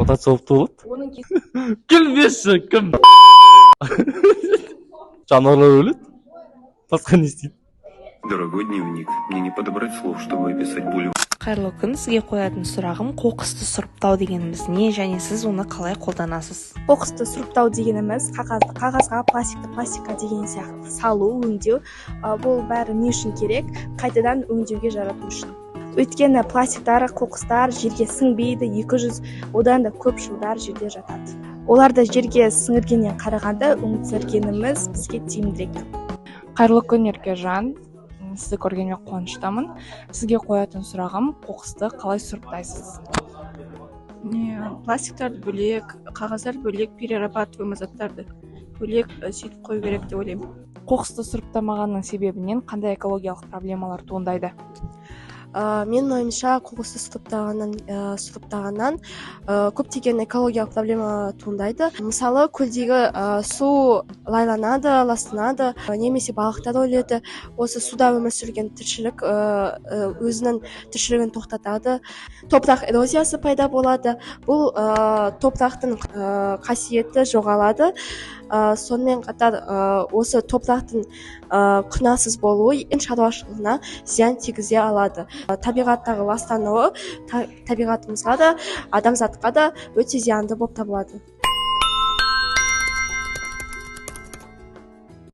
Мутация болып туылады. Оның кес- Келмеші, кім? Жануарлар өледі, басқа не істейді? Дорогой дневник, мне не подобрать слов, чтобы описать боль. Қайырлы күн! Сізге қоятын сұрағым: қоқысты сұрыптау дегеніміз не және сіз оны қалай қолданасыз? Қоқысты сұрыптау дегеніміз қағазды қағазға, пластикті пластикқа деген сияқты салу, өңдеу. Бұл бәрі не үшін керек? Қайтадан өңдеуге жарату үшін. Өйткені пластиктар, қоқыстар жерге сіңбейді, 200, одан да көп жылдар жерде жатады. Оларды жерге сіңіргеннен қарағанда өңдіргеніміз бізге тиімдірек. Қайырлы күн, Еркежан! Сізді көргеніме қуаныштымын. Сізге қоятын сұрағым: қоқысты қалай сұрыптайсыз? Не, пластиктарды бөлек, қағаздар бөлек, перерабатываемый заттарды бөлек, сөйтіп қою керек деп ойлаймын. Қоқысты сұрыптамағанның себебінен қандай экологиялық проблемалар туындайды? Менің ойымша, қоқысты сұрыптағаннан көптеген экологиялық проблема туындайды. Мысалы, көлдегі су лайланады, ластанады немесе балықтар өледі. Осы суда өмір сүрген тіршілік өзінің тіршілігін тоқтатады. Топырақ эрозиясы пайда болады. Бұл топырақтың қасиеті жоғалады. Сонымен қатар осы топырақтың құнарсыз болуы шаруашылығына зиян тигізе алады. Табиғаттағы ластануы табиғатымызға да, адамзатқа да өте зиянды болып табылады.